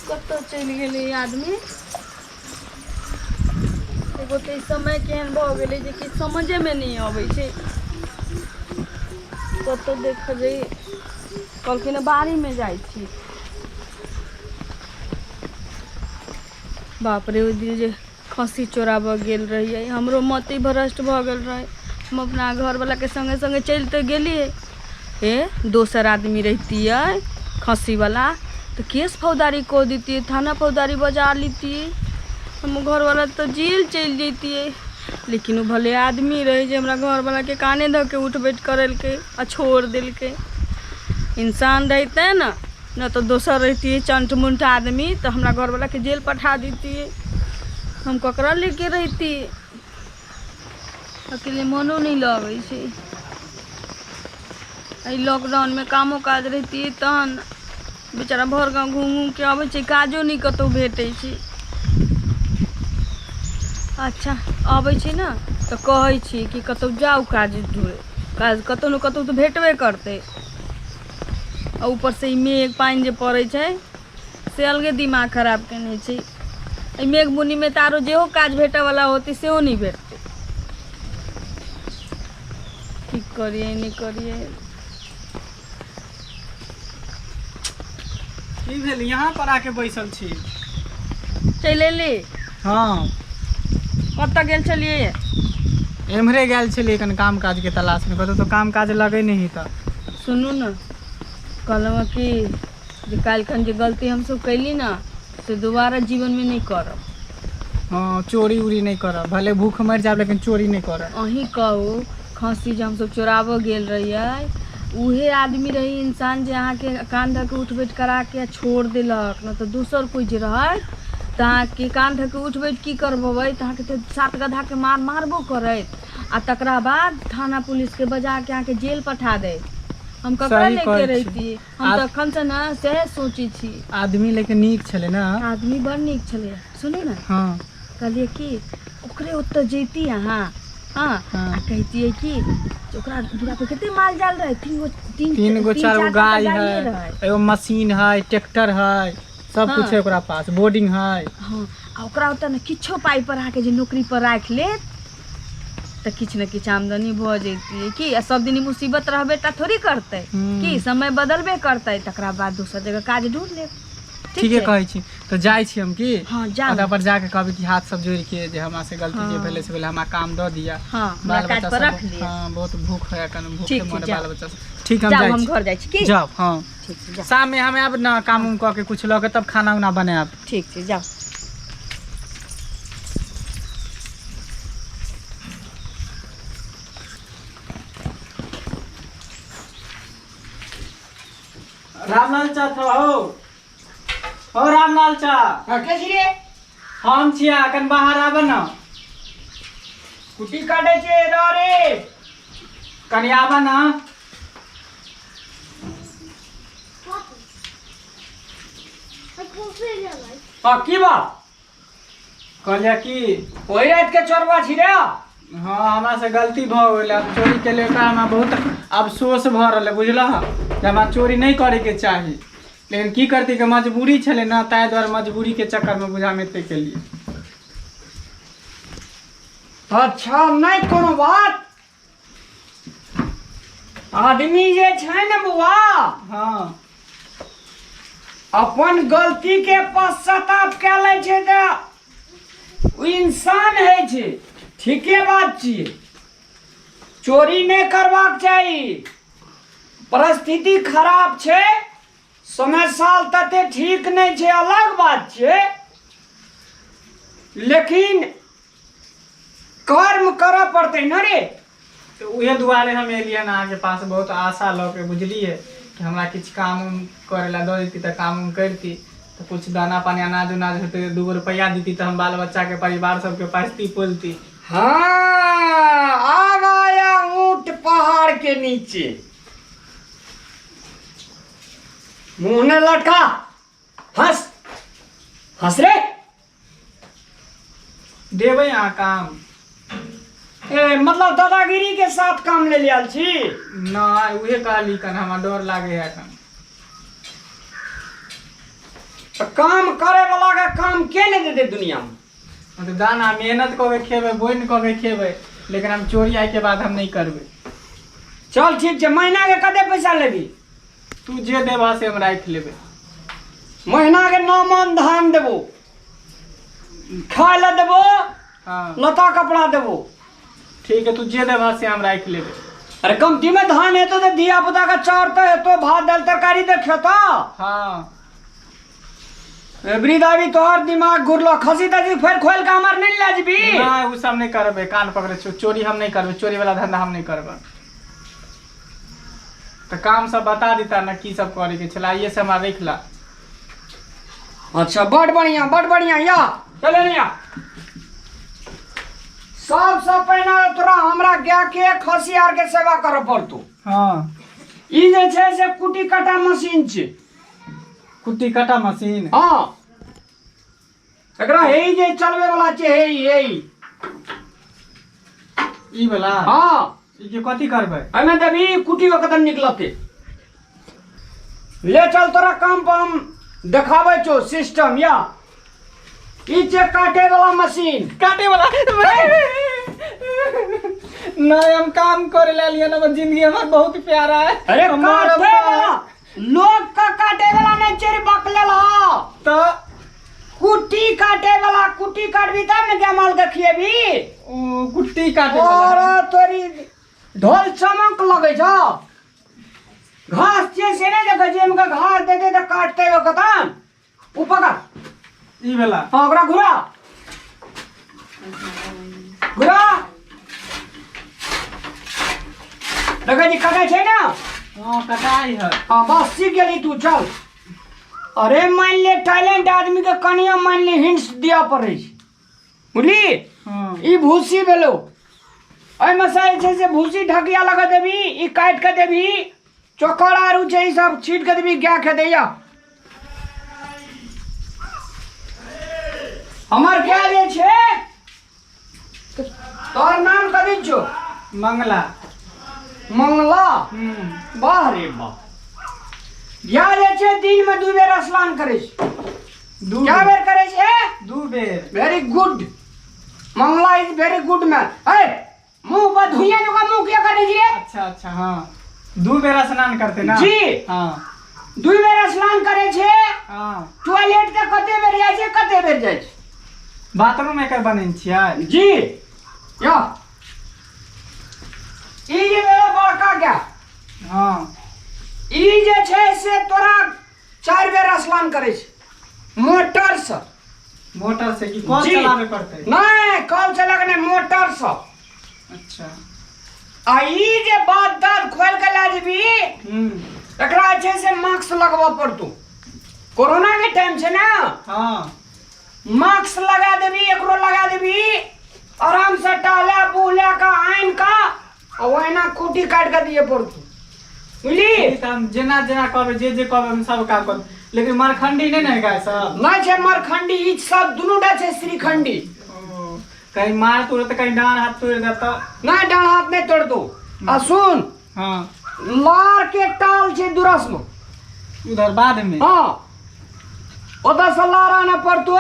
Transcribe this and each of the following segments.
कतऽ चलि गेलै ई आदमी एगो तऽ ई समय केहन भऽ गेलै जे किछु समझेमे नहि अबै छै कतऽ देखऽ जइयै कहलखिन बाड़ीमे जाइ छी बाप रे ओहि दिन जे खस्सी चोराबऽ गेल रहियै हमरो मति भ्रष्ट भऽ गेल रहै हम अपना घरवलाके सङ्गे सङ्गे चलि तऽ गेलियै हे दोसर आदमी रहितियै खस्सीवला तऽ केस फौजदारी कऽ दैतियै थाना फौजदारी बजा लैतियै हमर घरवला तऽ जेल चलि जैतियै लेकिन ओ भले आदमी रहै जे हमरा घरवलाके काने धऽ कऽ उठ बैठ करेलकै आ छोड़ि देलकै इंसान रहितै ने नहि तऽ दोसर रहितियै चण्ठ मुण्ठ आदमी तऽ हमरा घरवलाके जेल पठा दैतियै हम ककरा लेके रहिती अकेले मोनो नहि लगै छै एहि लॉकडाउनमे कामो काज रहितियै तहन बेचारा भरि गाँव घूमि घूमिके अबै छै काजो नहि कतहु भेटै छै अच्छा अबै छै ने तऽ कहै छी कि कतहु जाउ काज ढूँढै काज कतहु ने कतहु तऽ भेटबे करतै आ ऊपरसँ ई मेघ पानि जे पड़ै छै से अलगे दिमाग खराब केने छै एहि मेघ बुन्नीमे तऽ आरो जेहो काज भेटयवला होतै सेहो नहि भेटतै की करियै नहि करियै की भेल यहाँ पर आके बैसल छी चलि एली हँ कतऽ गेल छलियै एम्हरे गेल छलियै कनि काम काज के तलाश मे कतौ तऽ काम काज लगै नहि है तऽ सुनू ने कहलहुँ हँ कि जे काल्हिखन जे गलती हमसभ कयली ने से दोबारा जीवनमे नहि करब हँ चोरी उरी नहि करब भले भूख मरि जायब लेकिन चोरी नहि करब अहीं कहू खस्सी जे हमसभ चोराबऽ गेल रहियै उहे आदमी रही इंसान जे अहाँके कान धऽ कऽ उठ बैठ करा के छोड़ देलक नहि तऽ दोसर कोइ जे रहै तऽ अहाँके कान धऽ कऽ उठ बैठ की करबेबै तऽ अहाँके तऽ सात गदहाके मार मारबो करैत आ तकरा बाद थाना पुलिसके बजाके अहाँके जेल पठा दैत हम ककरा सही लेके कहै छी। रहिती हम तखन से ने सएह सोचै छी आदमी लेकिन नीक छलै ने आदमी बड़ नीक छलै सुनू ने हँ कहलियै कि ओकरे ओतऽ जैती अहाँ हँ हँ। आ कहितियै कि जे ओकरा दूरा पर कते माल जाल रहै तीन गो तीन तीन गो चार गो चारि टा गाय गाइए है रहै एगो मशीन है ट्रैक्टर है सब हँ। कुछ है ओकरा पास बोर्डिंग है हँ आ ओकरा ओतऽ ने किछो पाइ पर अहाँके जे नौकरी पर राखि लेत तऽ किछु ने किछु आमदनी भऽ जैतियै की आ सब दिन ई मुसीबत रहबे टा थोड़ी करतै हूँ। की समय बदलबे करतै तकरा बाद दोसर जगह काज ढूँढ लेब ठीक ठीके छै कहै छी तऽ जाइ छी हम की हँ जाउ ओतऽ पर जाके कहबै कि हाथ सब जोड़ि के जे हमरा से गलती जे हँ। भेलै से भेलै हमरा काम दऽ दिअ हँ हमरा बाल काज बच्चा पर सब रख लिअ हँ बहुत भूख है एखन भूखे ठीक छै, मरे जाउ। बाल बच्चा सब ठीक हम जाउ जाइ हम छी घर जाइ छी की जाउ हँ ठीक छै जाउ शाममे हम आयब ने काम उम कऽ के कुछ लऽ के तब खाना उना बनायब ठीक छै जाउ रामलाल चा था हो हो रामलाल चा हाँ, के छी रे हम छिया अखन बाहर आब न कुट्टी काटे छे र रे कनि आब न हाँ की बात कहलियै कि ओहि रात के चोरबा छी रे हाँ हमरा से गलती भऽ गेल आब चोरी के लेकर हमरा बहुत अफसोस भऽ रहल है बुझलह जे हमरा चोरी नहि करैके चाही लेकिन की करती के मजबूरी छलै ने ताहि दुआरे मजबूरी के चक्कर में बुझा में एते केलिए अच्छा नहीं कोनो बात आदमी जे छै ने बौआ हाँ अपन गलती के पश्चाताप कए लै छै तऽ ओ इंसान होइ छै ठीके बात छियै चोरी नहि करबाक चाही परिस्थिति खराब छै समय साल तते ठीक नहि छै अलग बात छै लेकिन कर्म करऽ पड़तै ने रे तऽ उहे दुआरे हम एलियै हन अहाँके पास बहुत आशा लऽ के बुझलियै कि हमरा किछु काम उम करै लए दऽ देती तऽ काम उम करती तऽ किछु दाना पानी अनाज उनाज होतै दूगो रुपैआ देती तऽ हम बाल बच्चाके परिवार सबके पाइसती पोलती हाँ आब आया ऊँट पहाड़ के नीचे मुंह ने लटका हंस हंस रे देबै अहाँ काम ए मतलब दादागिरी के साथ काम ले लियल छी नहि उहे कहली कन हमरा डर लागे है एखन तऽ काम करे वाला के काम के नहि देतै दुनिया में? मतलब दाना मेहनत कऽ के खेबै, बोनि कऽ के खेबै, लेकिन हम चोरी आइ के बाद हम नहि करबै। चल ठीक छै। महीना के कते पैसा लेबी? तू जे देबह से हम राखि लेबै। महीना के 9 मन धान देबो, खाय लए देबो, लता कपड़ा देबो। ठीक है, तू जे देबह से हम राखि लेबै। अरे कमती में धान हेतो तऽ धिया पुता के चाउर तऽ हेतो, भात दालि तरकारी तऽ खेतो। हाँ। एबरी दाबी तोहर दिमाग घुरलो, खसी तसी फेर खोल के हमर नहीं ले जबी। नहीं, उ सब नहीं करबे, कान पकड़े छो, चोरी हम नहीं करबे, चोरी वाला धंधा हम नहीं करबे। तो काम सब बता देता ना की सब करे के छला, ये से हमरा रख ला। अच्छा, बड़ बढ़िया, बड़ बढ़िया। या चले नहीं या। सबसे पहले तोरा हमरा गाय के खसी आर के सेवा करे पड़तो। हाँ। ई जे छै से कुटी काटा मशीन छै। कुट्टी काटा मशीन? हाँ, एकरा हे जे चलबे वाला छै, हे हे ई वाला? हाँ। ई के कथी करबै? एहिमे देबी कुटी कतन निकलते। ले चल तोरा काम पर हम देखाबै छौ सिस्टम। या ई छै काटे वाला मशीन। काटे वाला नहीं, हम काम करे ले लिए ना, जिंदगी हमार बहुत प्यारा है। अरे हम मरब काटे ना। वाला लोग का काटे वाला नहीं चेरी बकले ला। तो कुट्टी काटे वाला, कुट्टी काटबी तब ने गाय माल के खिएबी। ओ कुट्टी काटे वाला। और तोरी ढोल चमक लगे छौ। घास जे से नहीं देखे जे इनका घास देते तो काटते हो कतन। ऊ पकड़। ई वाला। हाँ, ओकरा घुरा घुरा। देखै छी कटै छै ना? हाँ, कटाई है। हाँ, बस सीख गेली तू, चल। अरे मान ले टैलेंट आदमी के कनिया मान ले हिंट्स दिया पड़ै छै, बुझली? हाँ। ई भूसी भेलो, एहिमे से जे छै से भूसी ढकिया लगा देबी, ई काटि के देबी, चोकर आरू छै ई सब छीट के देबी, गाय खेतै। या हमर गाय जे छै, तोहर नाम कथी छौ? मंगला। मंगला? हम्म। वाह रे वाह। गाय जे छै दिन में 2 बेर स्नान करै छै। दू क्या बेर करै छै? 2 बेर। Very good Mangla, is very good man. ए मुंह पर धुइया जोगा मुंह क्या करै छियै? अच्छा अच्छा, हाँ, 2 बेर स्नान करते ना? जी। हाँ। 2 बेर स्नान करै छै। हाँ। टॉयलेट के कते बेर जाइ छै, कते बेर जाइ छै? बाथरूम एकर बनेने छियै? जी। या ई जे भेलै बड़का गाय। हाँ। ई जे छै से तोरा 4 बेर स्नान करै छै मोटर से। मोटर से की कल जी। चलाबे पड़तै? नहीं, कल चला के नहीं, मोटर से। अच्छा। आ ई जे बात दाँत खोल के ला जेबी, एकरा जे छै से मास्क लगबऽ पड़तौ। कोरोना के टाइम छै ना? हाँ। मास्क लगा देबी, एकरो लगा देबी, आराम से टहले बुले का आनि का आ ओहिना कुटी काटि के दिए पड़तौ, बुझली? तऽ हम जेना जेना कहबै, जे जे कहबै हम सब काम करबै, लेकिन मरखंडी नहि ने गाय सब? नहि छै मरखंडी, ई सब दुनूटा छै श्रीखंडी। ओ, कहीं मार तोड़े तऽ कहीं डाँड़ हाथ तोड़ि देतऽ। नहि, डाँड़ हाथ नहि तोड़तौ। आ सुन, हाँ। लार के टाल छै दुरस में, उधर बाद में। हाँ, ओतऽ से लार आनऽ पड़तौ।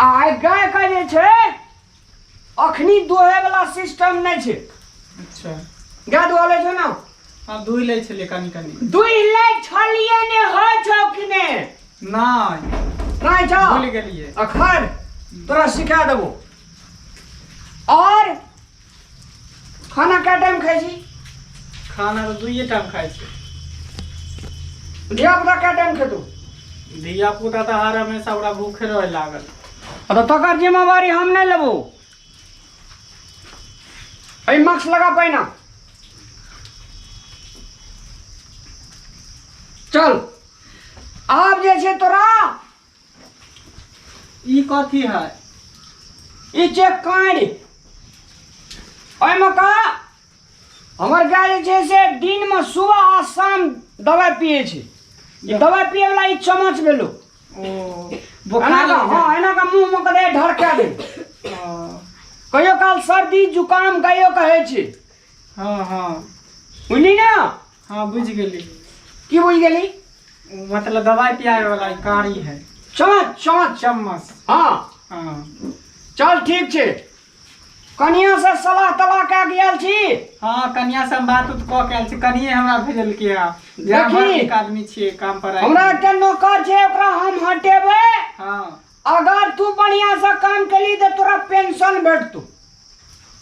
आ गाय के जे छै अखनी दोहे वाला सिस्टम नहि छै। अच्छा। गाय दुहा लै छौ ना? हाँ, दुहि लै छलियै कनी कनी। दुहि लै छलियै ने, होइ छौ कि ने? नहि। नहि छौ? भूलि गेलियै। अखन तोरा सिखा देबो। और खाना कै टाइम खाइ छी? खाना तऽ 2 टाइम खाइ छी। धिया पुता कै टाइम खेतौ? धिया पुता तऽ हर हमेशा ओकरा भूखे रहे लागल। तऽ तकर जिम्मेवारी हम नहि लेबो। एहि मास्क लगा पहिना। चल आब जे छै तोरा ई कथी है? ई छै काँड़ि। ओहिमे का हमर गाय जे छै से दिनमे सुबह आ शाम दवाइ पियै छै। ई दवाइ पियै वला ई चम्मच भेलो। ओ एना बोखार का, हाँ, एना का मुँह मे कदे ढरका दे। कहियो काल सर्दी जुकाम गायो के होइ छै। हाँ हाँ। बुझली ना? हाँ, बुझि गेली। की बुझि गेली? मतलब दवाई पियावे वाला ई कारी है। चम्मच चम्मच। चम्मच। हाँ। हाँ। चल ठीक छै। कनिया से सलाह तलाह कए के आयल छी? हाँ, कनिया से हम बात उत कऽ के आयल छी। कनिये हमरा भेजलकै हँ जे अहाँ देखी। बड़ नीक आदमी छियै, काम पर आयल। हमरा एकटा नौकर छै, ओकरा हम हटेबै। हाँ। अगर तू बढ़िया से काम केली तऽ तोरा पेंशन भेटतौ।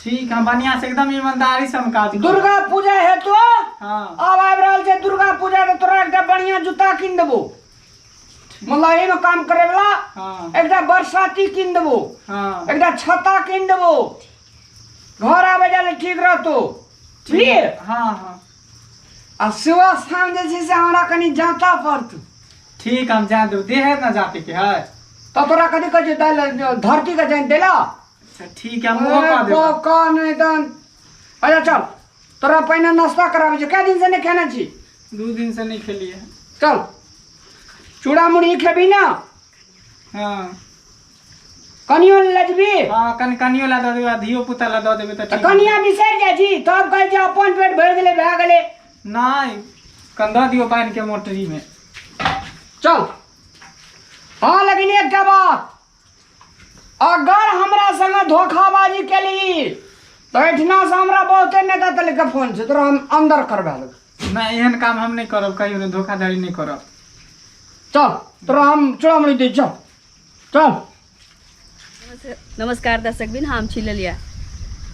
ठीक, हम बढ़िया से एकदम ईमानदारी से हम काज करब। दुर्गा पूजा हेतो। हाँ। आब आबि रहल छै दुर्गा पूजा, तऽ तोरा एकटा बढ़िया जूता कीन देबो, मतलब एहिमे काम करे वाला। हाँ। एकटा बरसाती कीन देबो। हाँ। एकटा छता कीन देबो, घर आबे जाय लए ठीक रहतो, बुझलिए? हाँ हाँ। आ सुबह शाम जे छै से हमरा कनि जाँता पड़तौ। ठीक, हम जा देब। देह है ना जाते के है। तऽ तोरा कथी कहै छै, दालि धरती के जानि देला। अच्छा ठीक है, हम ओहो कह देब। कह नहि तहन। अच्छा चल, तोरा पहिने नाश्ता कराबै छै। कए दिन से नहि खेने छी? 2 दिन से नहीं खेलिए। चल, चूड़ा मुरही खेबी ना? हाँ। कनियो ले जेबी? हाँ, कनि कनियो ला दऽ देबै आ धियो पुता ला दऽ देबै तऽ तऽ ठीक। कनिया बिसरि जाइ छी, तब कहै छै अपन पेट भरि गेलै, भए गेलै। नहि, कन दऽ दियौ पानि के मोटरी में। चल। हाँ, लेकिन एकटा बात, अगर हमरा संगे धोखाबाजी केली तऽ एहिठिना से हमरा बहुते नेता तले के फोन छै, तोरा हम अंदर करबा देब। नहि, एहन काम हम नहि करब कहियो नहि, धोखाधड़ी नहि करब। चल, तोरा हम चूड़ामणि दै। चल चल। नमस्कार दर्शक बिन, हम छी ललिया।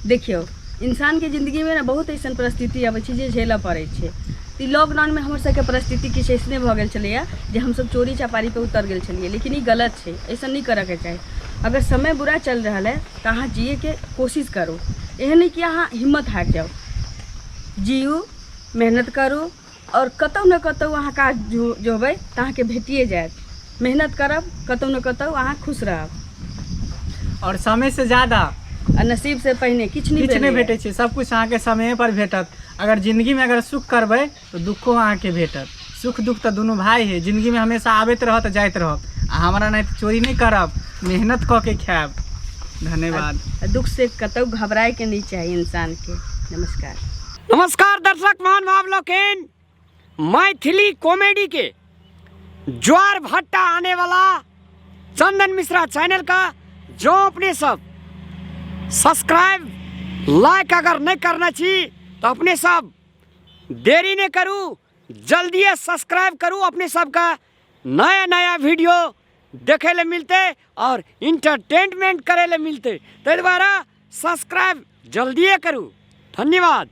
देखियौ, इंसानके जिंदगीमे ने बहुत अइसन परिस्थिति अबै छै जे झेलऽ पड़ै छै। तऽ ई लॉकडाउनमे हमर सबके परिस्थिति किछु अइसने भऽ गेल छलैए जे हमसब चोरी चपारीपर उतरि गेल छलियै, लेकिन ई गलत छै, अइसन नहि करऽके चाही। अगर समय बुरा चलि रहल है तऽ अहाँ जियैके कोशिश करू, एहन नहि कि अहाँ हिम्मत हारि जाउ। जियू, मेहनत करू आओर कतहु ने कतहु अहाँ काज जोबै तऽ अहाँके भेटिए जायत। मेहनत करब, कतहु ने कतहु अहाँ खुश रहब। और समय से ज्यादा आ नसीब से पहिने किछु नहि। किछु नहि भेटै छै, सब कुछ अहाँके समय पर भेटत। अगर जिंदगी में अगर सुख करबै तऽ दुखो अहाँके भेटत। सुख दुख तऽ दुनू भाई है, जिंदगी में हमेशा आबैत रहत, जाइत रहत। आ हमरा नहि तऽ चोरी नहि करब, मेहनत कऽ के खायब। धन्यवाद। आ दुख से कतहु घबरायके नहि चाही इंसानके। नमस्कार। नमस्कार दर्शक महानुभाव लोकनि, मैथिली कॉमेडी के ज्वार भट्टा आने वाला चंदन मिश्रा चैनल का जो अपने सब सब्सक्राइब लाइक अगर नहीं करना छी तो अपने सब देरी नहीं करू, जल्दी सब्सक्राइब करू। अपने सबका नया नया वीडियो देखे ले मिलते और इंटरटेनमेंट करे ले मिलते, ताहि द्वारा सब्सक्राइब जल्दिए करू। धन्यवाद।